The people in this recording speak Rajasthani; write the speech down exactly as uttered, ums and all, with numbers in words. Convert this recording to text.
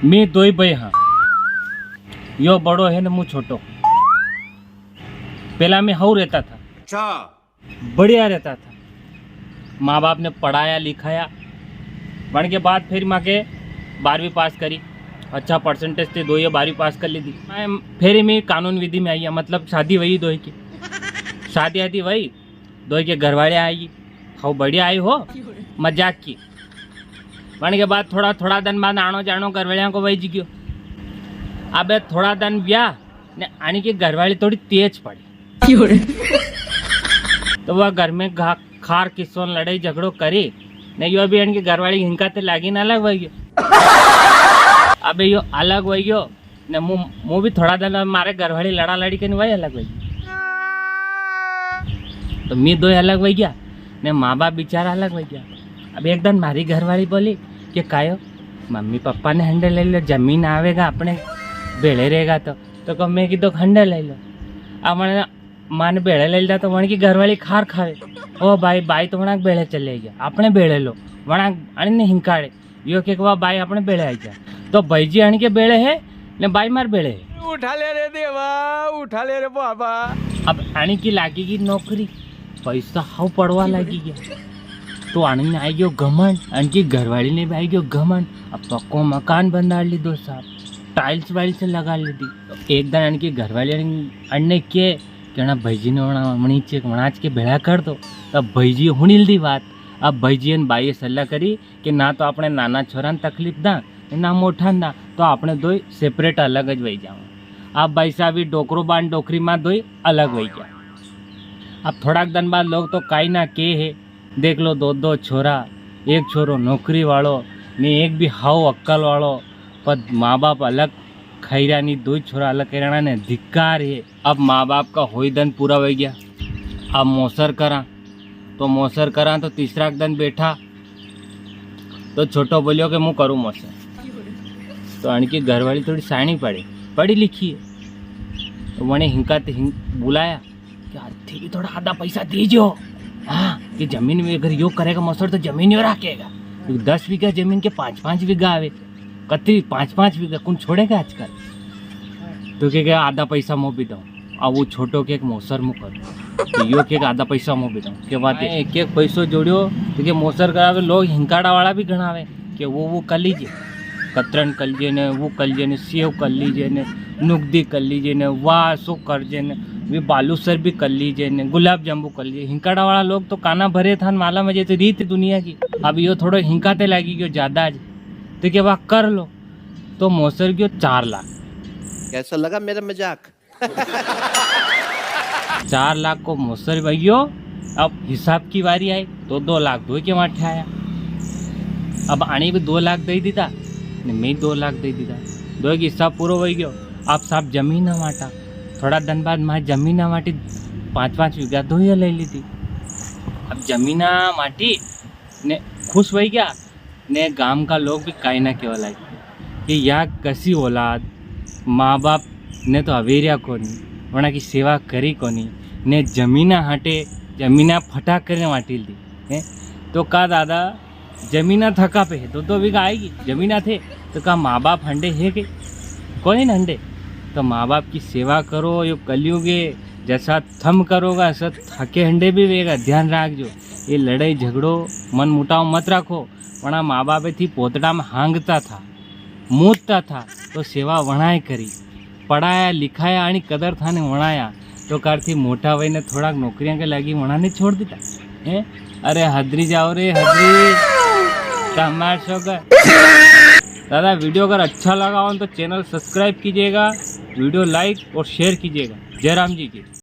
मैं दोई भाई हाँ, यो बड़ो है ने मु छोटो। पहला मैं हाउ रहता था। अच्छा। बढ़िया रहता था। माँ बाप ने पढ़ाया लिखाया, वण के बाद फिर माँ के बारहवीं पास करी, अच्छा परसेंटेज थे, दोई बारहवीं पास कर ली थी। मैं फिर मैं कानून विधि में आई, मतलब शादी वही दोई की, शादी आदि वही, दोई के घरवाले आई, हाउ बढ़िया आई हो, मजाक की। वण के बाद थोड़ा, थोड़ा दिन बाद आणो जाणो घरवालियां को वही जी गयो। अबे थोड़ा दिन व्या ने आनी की घरवाली थोड़ी तेज पड़ी। तो वह घर में घा-, खार किस्सोन लड़ाई झगड़ो करी ने यो भी इनकी घरवाली हिंका ते लागी ने अलग वही गयो। अबे यो अलग वही गयो ने मु, मु भी थोड़ा दिन मारे घरवाली लड़ा लड़ी के वही अलग वही। तो मैं दोई अलग वही गया ने माँ बाप बेचारा अलग वही गया। अब एक दिन मारी घरवाली बोली कि कायो, मम्मी पापा ने हंडे ले लो, जमीन आवेगा अपने भेले रहेगा तो। तो कब मैं कीधो हंडे ले लो। अब मैंने माँ ने भेले ले लिया तो वण की घरवाली खार खावे। ओ भाई, बाई तो वणाक भेले चले गया, अपने भेले लो, वणाक अणी ने हिंकाड़े। यो के, "वाह बाई, अपने भेले आई जा।" तो भाई जी अणी के भेले है ने बाई मार भेले है। उठा ले रे देवा, उठा ले रे बाबा। अब अणी की लागी की नौकरी, पैसा हाउ पड़वा लागी गया। तो अणी ने आई गयो घमंड, अणी की घरवाली ने भी आई गयो घमंड। अब पक्को मकान बंदा लीधो साहब, टाइल्स वाइल्स लगा ली दी। तो एक दिन अणी की घरवाली अणी ने के, कहना, "भाई जी ने वणा, वणी चे, वणाज के भेला कर दो।" तब भाई जी हुणी ली दी बात। अब भाई जी ने बाई सलाह करी कि ना तो अपने नाना छोरा ने तकलीफ दा, ना मोठा ने दा, तो अपने दोई सेपरेट अलग ज वही जाओ। अब भाई साहब, ये डोकरो बान डोकरी माँ दोई अलग वही गया। अब थोड़ाक दिन बाद लोग तो काई ना के है, देख लो, दो दो छोरा, एक छोरो नौकरी वालो ने एक भी हाउ अक्कल वालो, पर माँ बाप अलग खैरा नी, दोई छोरा अलग खैराना ने धिक्कार है। अब माँ बाप का होई दन पूरा हो गया, अब मोसर करा, तो मोसर करा तो तीसरा दन बैठा तो छोटो बोलियो कि मु करूँ मोसर। तो अणकी घरवाली थोड़ी साणी पड़ी, पढ़ी लिखी है, तो वणे हिंका ते हिंक बुलाया कि यार, थे भी थोड़ा आधा पैसा दीजो। हाँ, कि जमीन में अगर यो करेगा मोसर तो जमीन यो राखेगा। तो दस बीघा जमीन के पाँच पाँच बीघा आवे, कतरी पाँच पाँच बीघा कुण छोड़ेगा आजकल? तो के, के आधा पैसा मो भी दो। अब वो छोटो के एक मोसर मु करूँ, तो यो के आधा पैसा मो भी दो। के बाद एक एक पैसो जोड़ियो, तो के मोसर करावे, लोग हिंकाड़ा वाला भी घणावे, के वो, वो कर लीजिए, कतरन कर लीजिए ने, वो कर लीजिए ने, सेव कर लीजिए ने, नुकदी कर लीजिए ने, वाह, सो कर लीजिए ने, वे बालूसर भी कर लीजिए ने, गुलाब जांबू कर लीजिए। हिंकाड़ा वाला लोग तो काना भरे था, माला में जैसे रीत दुनिया की। अब यो थोड़ो हिंकाते लागी गयो ज्यादा आज, तो के वाह कर लो, तो मोसर गयो चार लाख। कैसा लगा मेरा मजाक? चार लाख को मोसर वयो। अब हिसाब की बारी आई, तो दो लाख दोई के माथे आया। अब आने भी दो लाख दे दीदा, ने मैं दो लाख दे दीदा, दोई के हिसाब पूरो हो गयो। अब साहब जमीन ना वाटा, थोड़ा दिन बाद मां जमीन ना वाटी, पाँच पाँच बीघा दोई ले ली थी। अब जमीन ना वाटी ने खुश हो गया, ने गाम का लोग भी काई ना केवा लागी कि या कसी औलाद, माँ बाप ने तो अवेरिया कोनी, वणा की सेवा करी कोनी, ने जमीना हाटे जमीना फटाक करने वाटी दी, हैं? तो का दादा, जमीना थका पे है, दो दो बीघा आएगी जमीना थे, तो का माँ बाप हंडे है के? कोनी न हंडे। तो माँ बाप की सेवा करो, यो कलयुग है, जैसा थम करोगा, ऐसा थाके हंडे भी वेगा। ध्यान राखजो, ये लड़ाई झगड़ो, मन मुटाव मत राखो। वणा माँ बापे थी पोतड़ा में हांगता था, मूतता था, तो सेवा वणाए करी। पढ़ाया लिखाया आनी कदर थाने वणाया, तो कार थी मोटा वई ने थोड़ाक नौकरियां के लागी वणा ने छोड़ दीता। हैं? अरे हदरी जाओ रे हदरी, तमार सो का। दादा, वीडियो अगर अच्छा लगा हो तो चैनल सब्सक्राइब कीजिएगा, वीडियो लाइक और शेयर कीजिएगा। जय राम जी की।